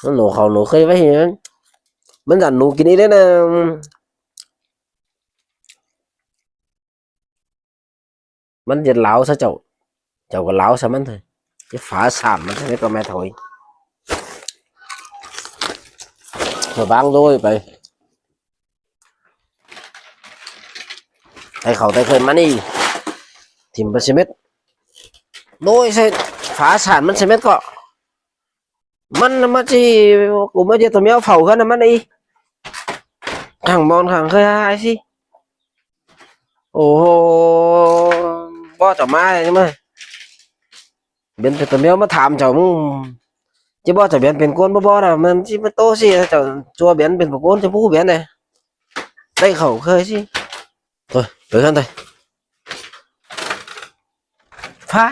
ມັນໂໜເຂົ້າໂໜເຄີຍໄວ້ ມັນຢ້ານໜູກິນອີກເດ້ນະ ມັນຈະລາວຊະເຈົ້າ ເຈົ້າກໍລາວຊະມັນເທີ ຈະຝາສາມມັນຊະແມ່ນກໍແມ່ນໂຖຍ ມາບາງໂດຍໄປ ໄຕ່ເຂົ້າໄຕ່ເຄີຍມານີ້ ຖິ້ມໄປຊິເມັດ ໂດຍໃສ່ຝາສານມັນຊິເມັດເກາະ ມັນນະ ມັນຊິ ກູມາເຈັດຕົວແມວເຝົ້າເຮືອນນະມັນອີ ຂັງມອນຂັງເຄີຍຫາຍຊິ ໂອ້ໂຫ ບໍ່ຈະມາໃຊ່ໄໝ ເປັນ ເປັນຕົວແມວມາຖາມເຈົ້າ ມຶງ ຈະບໍ່ຈະແບນເປັນໂກນບໍ່ ບໍ່ນະ ມັນຊິມາໂຕຊິ ເຈົ້າຕົວແບນເປັນບໍ່ໂກນ ຈະບໍ່ຮູ້ແບນແດ່ ໄດ້ເຂົ້າເຄີຍຊິ ໂອ້ຍ ໄປເຮືອນໄປ ຟ້າ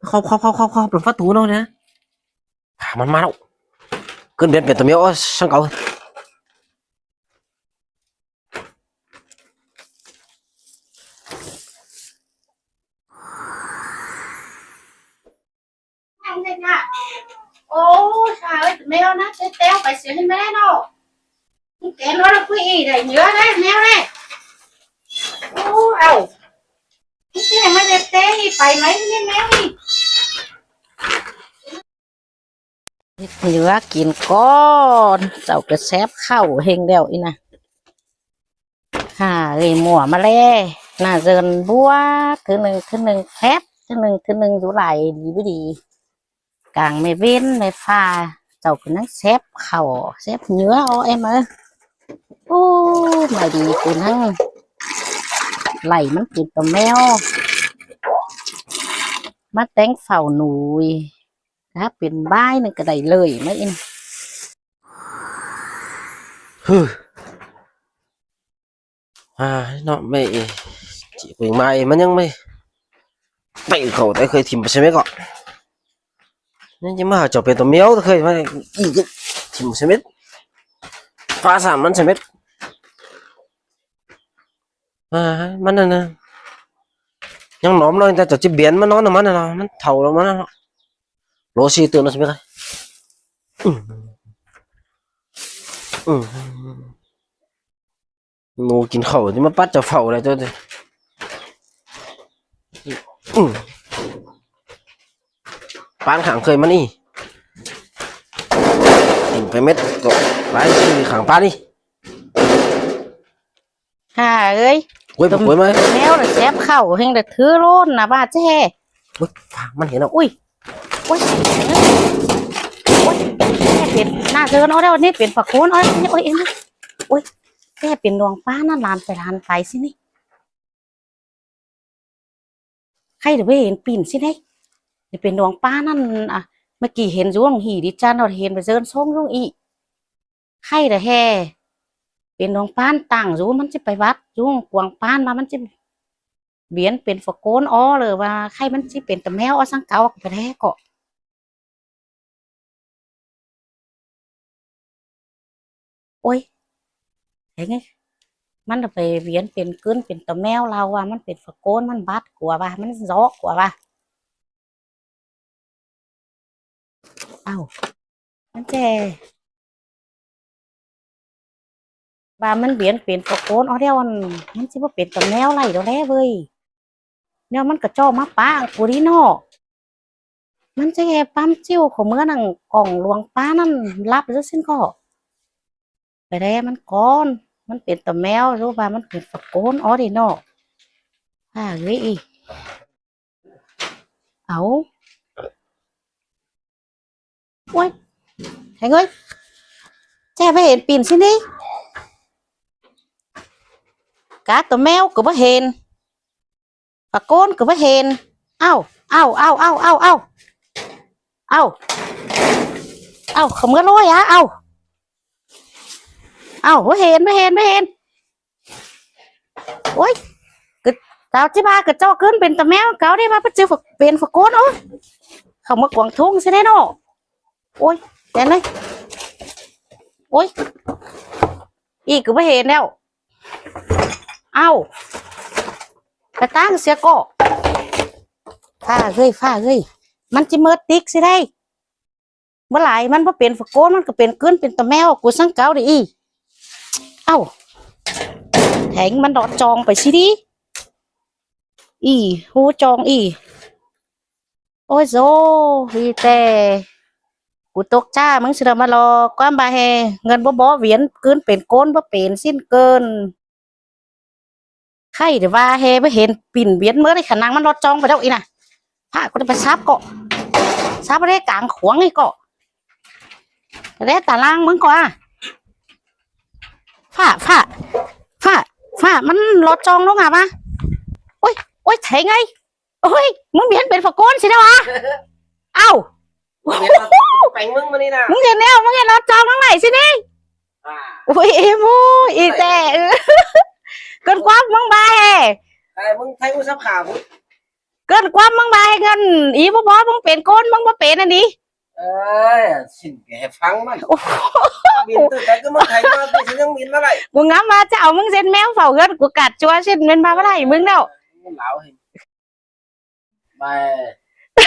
ເຂົ້າ ເຂົ້າ ເຂົ້າ ເຂົ້າ ເປີດປະຕູເນາະ ນີ້ ມັນມາແລ້ວ ຂຶ້ນເປັນ ເປັນຕົວເມຍ ໂອ້ຍ ຊ່າງເຂົາ ເຮັດຫຍັງ? ໂອ້ ຊາເອີຍ ແມວນະ ແຕ້ວໄປເສຍໃຫ້ແມ່ເນາະ. ແກນວ່າລະຄຸຍອີໄດ້ເຫຍື້ອໄດ້ແມວເດ້. ໂອ້ ເອົາ ແກມາແຕ່ໄປໄວ້ໃຫ້ແມວນີ້. ເຮັດເຫຍື້ອກິນກ່ອນ ເຈົ້າກໍແຊບເຂົ້າແຮງແລ້ວອີນະ. ຫາເອີຍ ມົວມາແລ ໜ້າເຊີນບົວ ເທື່ອໜຶ່ງ ເທື່ອໜຶ່ງ ແຊບ ເທື່ອໜຶ່ງ ເທື່ອໜຶ່ງ ຢູ່ຫຼາຍດີບໍ່ດີ. ກາງແມ່ເວັນແມ່ຟ້າ ເຈົ້າກໍຍັງແຊບເຂົ້າ ແຊບເຫຍື້ອ ອໍແອມເອີຍ. ໂອ້ ມາດີ ກູນັ່ງໄລ່ມັນກິນຕົວແມວ ມາແຕ່ງເຝົ້າໜູ ຖ້າເປັນບ່າຍໜຶ່ງກໍໄດ້ເລີຍ ມາອີນ. ອາ ເນາະ ແມ່ເອີຍ ຈິເບິ່ງມາເອີຍ ມັນຍັງໄມ່ໄປເຂົ້າ ແຕ່ເຄີຍຖິ້ມໄປໃສ່ແມ່ເກາະ ຍັງຈະມາຫາເຈົ້າເປັນຕົວແມວ ແຕ່ເຄີຍມາອີກ ຖິ້ມໃສ່ແມ່ ຟ້າສາມມັນໃສ່ແມ່. ອາ ມັນນັ້ນນະ ຍັງໜອມນ້ອຍ ແຕ່ເຈົ້າຈິບຽນມານອນນຳມັນນະ ມັນເຖົ້າແລ້ວມັນນະ ໂລສີ່ຕື່ນແລ້ວໃສ່ແມ່. ອື ອື ໜູກິນເຂົ້າ ຊິມາປັດເຈົ້າເຝົ້າແລ້ວເຈົ້າ. ອື ປານຂ້າງເຄີຍມັນອີ ກິນໄປເມັດກໍຫຼາຍ ຂ້າງປານນີ້. ຫາເອີຍ ໂອ້ຍ ໂອ້ຍ ມາ ແມວລະແຊບເຂົ້າແຮງ ລະຖືໂລນນະວ່າແທ້. ໂອ້ຍ ມັນເຫັນແລ້ວ ອຸ້ຍ. ໂອ້ຍ ໂອ້ຍ ແມ່ເປັນໜ້າເຊີນເອົາແລ້ວ ນີ້ເປັນຝາໂກນເອົາແລ້ວ ໂອ້ຍ ໂອ້ຍ ໂອ້ຍ ແມ່ເປັນດວງປານນັ້ນ ຫຼານໄປ ຫຼານໄປຊິນີ້. ໃຄດຽວໄປເຫັນປິ່ນຊິເດ້ ນີ້ເປັນດວງປານນັ້ນ ອະ ເມື່ອກີ້ເຫັນຢູ່ຫ້ອງຫີດີຈ້ານ ເຫັນໄປເຊີນສົ່ງຢູ່ອີກ. ໃຄດຽວແທ້ ເປັນດວງປານຕັ້ງຢູ່ ມັນຊິໄປວັດຢູ່ກວາງປານວ່າມັນຊິ ວຽນເປັນຝາໂກນອໍ ຫຼືວ່າໃຄມັນຊິເປັນຕາແມວອໍ ສັງເກົາໄປແທ້ເກາະ. ໂອ້ຍ ເຫັນໄງ ມັນລະໄປວຽນເປັນກືນເປັນຕາແມວ ລາວວ່າມັນເປັນຝາໂກນ ມັນບັດກວ່າວ່າ ມັນເຊາະກວ່າວ່າ. ເອົ້າ ມັນແຈ ວ່າມັນວຽນເປັນຝາໂກນ ເອົາແລ້ວ ອັນ ມັນຊິບໍ່ເປັນຕາແມວໄຫຼດອກແລເວີຍ ແນວມັນກະເຈາະມາປາກກູດີເນາະ ມັນຈະແຮ່ປ້ຳຈິ້ວເຂົ້າເມືອນັ່ງກອງຫຼວງປ້ານັ້ນ ລັບຢູ່ຊັ້ນກໍ ໄປແດ່ມັນກ່ອນ ມັນເປັນຕາແມວ ຫຼືວ່າມັນເປັນຝາໂກນ ອໍເດເນາະ ຫາເອີຍ. ເອົ້າ ໂອ້ຍ ແຮງເອີຍ ແຈໄປເຫັນປິ່ນຊິນີ້ ກາໂຕແມວກໍບໍ່ເຫັນ ປາໂກນກໍບໍ່ເຫັນ ເອົ້າ ເອົ້າ ເອົ້າ ເອົ້າ ເອົ້າ ເອົ້າ ເອົ້າ ເຂົ້າເມືອໂລຍອະ ເອົ້າ ເອົ້າ ບໍ່ເຫັນ ບໍ່ເຫັນ ບໍ່ເຫັນ. ໂອ້ຍ ກະ ສາວຈິບາກະເຈາະຂຶ້ນເປັນຕາແມວ ເກົາໄດ້ວ່າເປັນ ເປັນຝາໂກນ ໂອ້ຍ ເຂົ້າມາກວາງທຸງຊິໄດ້ເນາະ ໂອ້ຍ ແຕ່ນເລີຍ ໂອ້ຍ ອີກກໍບໍ່ເຫັນແລ້ວ ເອົ້າ ກະຕັ້ງເສຍເກາະ ຟ້າເອີຍ ຟ້າເອີຍ ມັນຊິເມີດຕິກຊິໄດ້. ບໍ່ຫຼາຍ ມັນບໍ່ເປັນຝາໂກນ ມັນກໍເປັນກືນເປັນຕາແມວ ກູສັງເກົາເດອີ ເອົ້າ ແທງມັນເລາະຈອງໄປຊິດີ ອີ ຫູຈອງອີ ໂອ້ຍໂຊ ດີແຕ່ກູຕົກຈ້າ ມຶງຊິໄດ້ມາເລາະ ຄວາມບາແຮ ເງິນບໍ່ບໍ່ວຽນ ກືນເປັນໂກນບໍ່ເປັນ ສິ້ນເກີນ. ໃຄແຕ່ວ່າແຮ່ບໍ່ເຫັນປິ່ນວຽນເມີດ ຂະນັງມັນເລາະຈອງໄປແລ້ວອີນະ ພະກໍໄດ້ໄປສັບເກາະ ສັບໄດ້ກາງຂວາງນີ້ເກາະ ແລ້ວຕາລ່າງເບິ່ງເກາະ ອາ ຟ້າ ຟ້າ ຟ້າ ມັນເລາະຈອງລົງຫາມາ ໂອ້ຍ ໂອ້ຍ ໄຖໄງ ໂອ້ຍ ມຶງວຽນເປັນຝາໂກນຊິແລ້ວຫວາ ເອົ້າ ແປງມຶງມື້ນີ້ນະ ມຶງເຫັນແລ້ວ ມຶງເຫັນເລາະຈອງທາງໃນຊິນີ້ ອາ ໂອ້ຍ ເອັມ ໂອ້ຍ ອີແຕ່ ເກີນຄວາມມຶງບາແຮ ໄອ້ ມຶງໄທອຸສັບຂາພຸ້ນ ເກີນຄວາມມຶງບາແຮ ເງິນອີບໍ່ພໍ ມຶງເປັນໂກນ ມຶງບໍ່ເປັນອັນນີ້ ເອີຍ ຊິນແກຟັງມັນ ໂອ້ໂຫ ບິນຕັ້ງແຕ່ຄືມາໄທມາ ຄືຊິຍັງບິນມາໄດ້ ກູງາມວ່າຈະເອົາມຶງເຊັ່ນແມວເຝົ້າເຮືອນ ກູກາດຈົວເຊັ່ນແມ່ນວ່າບໍ່ໄດ້ມຶງແລ້ວ ລາວ ໄປ ໄປ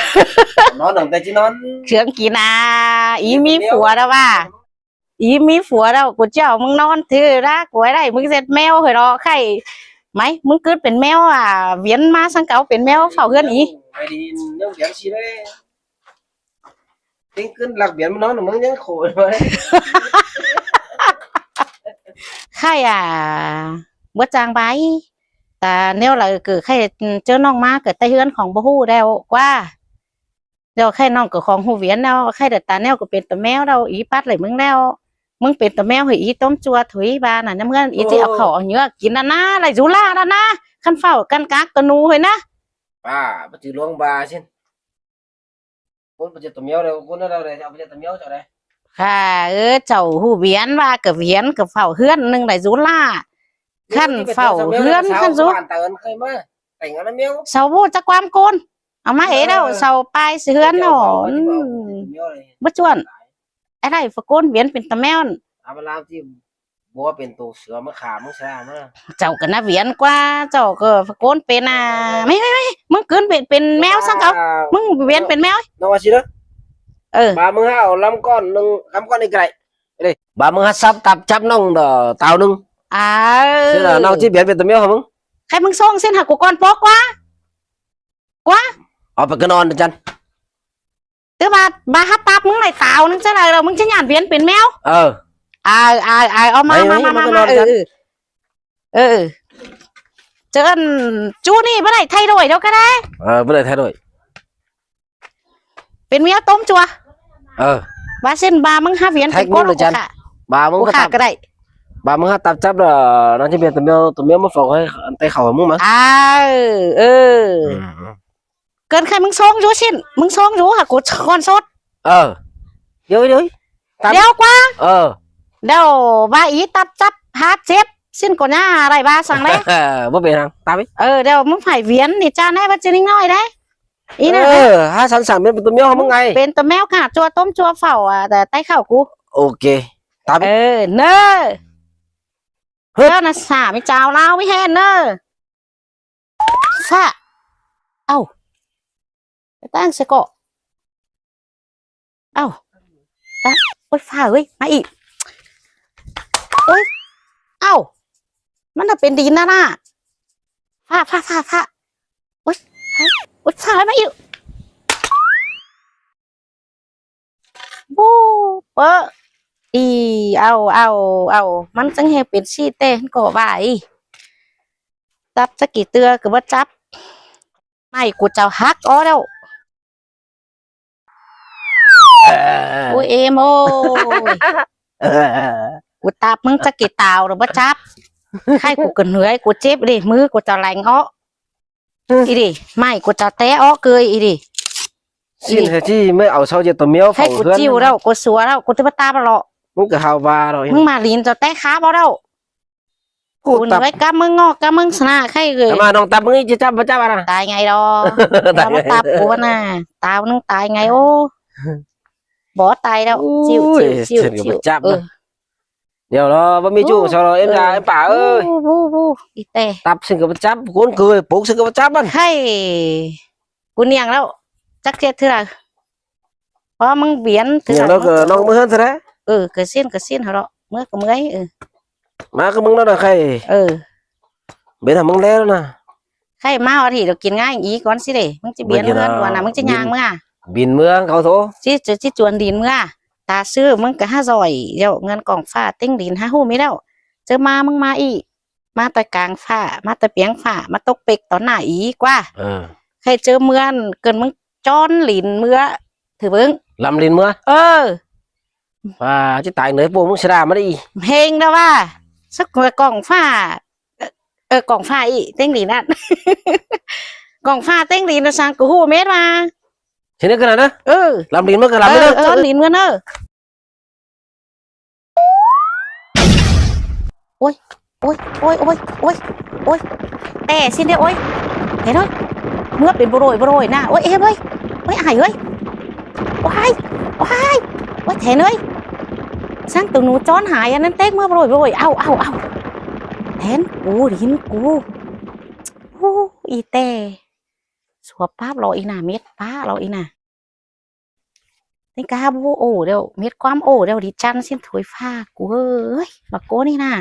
ນອນຕັ້ງແຕ່ຊິນອນ ເຄື່ອງກິນນະ ອີມີຜົວແລ້ວວ່າ ອີມີຜົວແລ້ວ ກູຈະເອົາມຶງນອນຖືລະ ກູໃຫ້ໄດ້ ມຶງເຊັດແມວໃຫ້ເນາະ ໄຂ້ ໄໝ ມຶງເກີດເປັນແມວ ອ່າ ວຽນມາສັງເກົາເປັນແມວເຝົ້າເຮືອນອີ ໄປດີນ ຍັງວຽນຊິເດ້ ຕິງຂຶ້ນຫຼັກວຽນມານອນ ມຶງຍັງໂຂຍ ໄຂ້ ອ່າ ບໍ່ຈາງບາຍ ຕາແນວໃດເກີດ ໄຂ້ເຈີນ້ອງມາ ເກີດແຕ່ເຮືອນຂອງບໍ່ຮູ້ແລ້ວກວ່າ ດຽວໄຂ້ນ້ອງກໍຂອງຫູວຽນແລ້ວ ໄຂ້ດຽວຕາແນວກໍເປັນຕາແມວແລ້ວ ອີປັດໄຫຼມຶງແລ້ວ ມຶງເປັນຕາແມວໃຫ້ອີຕົ້ມຈົວ ທຸຍບານນະ ຍາມເມື່ອອີຊິເອົາເຂົ້າເອົາເຫຍື່ອກິນນະນາ ໄຫຼສູລານະນາ ຄັນເຝົ້າກັນກາກຕະໜູເຮີຍນະ ປ້າ ບໍ່ຈື່ຫຼວງບາຊິ ຄົນບໍ່ເຈັບຕາແມວແລ້ວ ຄົນລາວໄດ້ເອົາໄປເຈັບຕາແມວເຈົ້າໄດ້ ຂ້າເອີ ເຈົ້າຫູວຽນວ່າກະວຽນ ກະເຝົ້າເຮືອນໜຶ່ງໄດ້ສູລາ ຄັນເຝົ້າເຮືອນ ຄັນສູ ເຈົ້າບໍ່ຈັກຄວາມໂກນ ເອົາມາເອແລ້ວ ເຊົາປາຍເສຍເຮືອນເນາະ ບໍ່ຈວນ ໄອ້ໄດ້ຝະໂກນວຽນເປັນຕາແມວ ອາບາລາມທີ່ບໍ່ເປັນໂຕເສືອມາຂ້າມຶງຊະນະ ເຈົ້າກໍນະວຽນກວ່າ ເຈົ້າກໍຝະໂກນເປັນນະ ໄໝ ໄໝ ໄໝ ມຶງກືນເປັນ ເປັນແມວຊັ້ນເຂົາ ມຶງວຽນເປັນແມວ ນ້ອງວ່າຊິເດີ ເອີ ບາມື້ຫາເອົາລຳກ້ອນໜຶ່ງ ລຳກ້ອນນີ້ກໍໄດ້ ເດ້ ບາມື້ຫາສັບຕັບຈັບນ້ອງດອຕາວໜຶ່ງ ເອີ ຊິລະນ້ອງຊິວຽນເປັນຕາແມວຫາມຶງ ໃຫ້ມຶງສົ່ງເສັ້ນຫາກູກ່ອນໂປະກວ່າ ກວ່າ ເອົາໄປກະນອນຈັນ ແຕ່ວ່າບາຮັບປັບມຶງໄດ້ຕາວໜຶ່ງຈັ່ງໃດລະ ມຶງຈະຢ້ານວຽນເປັນແມວ ເອີ ອາຍ ອາຍ ອາຍ ເອົາມາ ມາ ມາ ມາ ເອີ ເອີ ເຈີອັນຈູນີ້ບໍ່ໄດ້ໄທໂດຍດອກກະໄດ້ ເອີ ບໍ່ໄດ້ໄທໂດຍ ເປັນແມວຕົ້ມຈົວ ເອີ ວ່າເຊັ່ນບາມຶງຫາວຽນເປັນຄົນ ບາມຶງຫາຕັບ ບາມຶງຫາຕັບຈັບລະ ນາງຈະເປັນຕົວແມວ ຕົວແມວມາເຝົ້າໃຫ້ ອັນໄຕເຂົ້າໃຫ້ມຶງມາ ເອີ ເອີ ເກີນໄຂມຶງສົ່ງຢູ່ຊິ້ນ ມຶງສົ່ງຢູ່ຫາກູກ່ອນສົດ ເອີ ດຽວ ດຽວ ດຽວກວ່າ ເອີ ດຽວວ່າອີຕັບຈັບຫາເຈັບ ຊິ້ນກໍຫຍ້າໄດ້ວ່າສັງແລ ບໍ່ເປັນຫຍັງ ຕາມ ເອີ ດຽວມຶງໃຜວຽນນີ້ຈ້ານໄດ້ວ່າຈິນິງນ້ອຍໄດ້ ອີນະ ເອີ ຫາສັນສັນເປັນຕົວແມວຂອງມຶງໄງ ເປັນຕົວແມວກະຈົວຕົ້ມຈົວເຝົ້າ ອາ ແຕ່ໄຕເຂົ້າກູ ໂອເຄ ຕາມ ເອີ ເນີ ເຮີ້ຍ ເຈົ້ານະສາມີຈາວລາວມີແຮນເນີ ຟ້າ ເອົ້າ ໄປຕັ້ງໃສເກາະ ເອົ້າ ຕາ ໂອ້ຍ ຟ້າເອີຍ ມາອີກ ໂອ້ຍ ເອົ້າ ມັນນະເປັນດິນນະນະ ຟ້າ ຟ້າ ຟ້າ ຟ້າ ໂອ້ຍ ໂອ້ຍ ຟ້າ ມາອີກ ບູ ເປິ ອີ ເອົ້າ ເອົ້າ ເອົ້າ ມັນຈັ່ງແຮງເປັນຊີ້ແຕ່ຫັ້ນກໍວ່າອີ ຈັບຈັກກີ່ເທື່ອກໍບໍ່ຈັບ ໄມ້ກູເຈົ້າຫັກເອົາແລ້ວ ເອີ ໂອ້ຍ ເອມໂອ້ຍ ເອີ ກູຕັບມຶງຈັກກີ່ຕາວແລ້ວບໍ່ຈັບ ໃຄກູກໍເມື່ອຍ ກູເຈັບເດ້ ມືກູຈະແຫຼງເອາະ ອີດີ ໄມ້ກູຈະແຕະອອກເກີຍ ອີດີ ຊິ້ນ ອີດີ ແທ້ຈິງ ແມ່ເອົາເຊົາເຈັດຕົວແມວ ໃຫ້ກູ ເຝົ້າເຮືອນ ຈິ້ວແລ້ວ ກູສັວແລ້ວ ກູຈະບໍ່ຕາບແລ້ວ ມຶງກໍຫາວ່າເນາະ ມຶງມາຫຼິ້ນເຈົ້າແຕະຂາບໍ່ແລ້ວ ກູ ກູຕັບ ເມື່ອຍກັບມຶງງອກກັບມຶງຊະນະ ໃຄເອີຍ ມານ້ອງຕັບມຶງອີກ ຈະຈັບບໍ່ຈັບອະນະ ຕາຍໄງດອກ ຕາຍໄງ ມາຕັບກູນະ ຕາວໜຶ່ງຕາຍໄງ ໂອ້ ບໍ່ຕາຍແລ້ວ ໂອ້ຍ ຈິ້ວ ຈິ້ວ ຈິ້ວ ເອີ ດຽວເນາະ ບໍ່ມີຈຸ ເອີ ເຊົາເນາະ ເອັມ ເອີ ຈ້າ ເອັມ ປ້າເອີຍ ໂອ້ ໂອ້ ອີແຕ່ ຕັບຊິ້ນກໍບໍ່ຈັບ ໂກນເກີຍ ປຸກຊິ້ນກໍບໍ່ຈັບມັນ ໃຫ້ ກູນຽງແລ້ວ ຈັກເຈັດເທື່ອ ພໍມຶງວຽນເທື່ອ ນຽງແລ້ວກໍນ້ອງເມືອເຮືອນຊະແລ້ວ ເອີ ກໍຊິ້ນກໍຊິ້ນຫັ້ນເນາະ ເມື່ອກໍເມື່ອຍ ເອີ ມາກໍມຶງແລ້ວນະ ໃຄ ເອີ ເປັນຫາມຶງແລ້ວນະ ໃຄມາຮອດທີ່ດອກ ກິນງ່າຍອີກກ່ອນຊິເດ້ ມຶງຈະວຽນເຮືອນກ່ອນນະ ມຶງຈະຍ່າງເມືອ ບິນເມືອເຂົາໂທ ຊິ ຈະ ຊິຈວນດິນເມືອ ຕາຊື້ ມຶງກໍຫາຊ່ອຍ ດຽວເງິນກອງຟ້າເຕັງດິນຫາຮູ້ມີແລ້ວ ເຈີມາ ມຶງມາອີກ ມາແຕ່ກາງຟ້າ ມາແຕ່ປຽງຟ້າ ມາຕົກເປັກຕອນໜ້າອີກວ່າ ເອີ ໃຫ້ເຈີເມືອ ເກີນມຶງຈ້ອນລິນເມືອ ຖືເບິ່ງ ລຳລິນເມືອ ເອີ ວ່າຈະຕາຍເໜືອໂປ້ ມຶງສະດາມາໄດ້ອີກ ເພງນະວ່າ ສັກກອງຟ້າ ເອີ ກອງຟ້າອີກ ເຕັງດິນນັ້ນ ກອງຟ້າເຕັງດິນນະ ສັງກະຮູ້ແມ່ນວ່າ ເຫັນຂະໜາດນະ ເອີ ລຳລິນເມືອ ກໍລຳເດີ ເອີ ເອີ ລຳລິນເມືອເດີ ໂອ້ຍ ໂອ້ຍ ໂອ້ຍ ໂອ້ຍ ໂອ້ຍ ໂອ້ຍ ແຕ່ຊິເດ້ ໂອ້ຍ ເຫັນເອີຍ ເມືອເປັນບໍ່ໂດຍ ບໍ່ໂດຍນະ ໂອ້ຍ ເອັມເອີຍ ໂອ້ຍ ອາຍເອີຍ ວ້າຍ ວ້າຍ ໂອ້ຍ ແທນເອີຍ ສັງໂຕໜູຈ້ອນຫາຍອັນນັ້ນເຕັກເມືອບໍ່ໂດຍ ບໍ່ໂດຍ ເອົາ ເອົາ ເອົາ ແທນ ໂອ້ ດິນກູ ໂອ້ ອີແຕ່ ສວບປາບເລາະອີ່ໜ້າ ເມັດປາເລາະອີ່ໜ້າ. ນີ້ກະບໍ່ໂອ້ແລ້ວ ເມັດຄວາມໂອ້ແລ້ວ ດິຈັນຊິນຖວຍຟ້າ ກູເອີຍ ບັກໂກນີ້ນະ.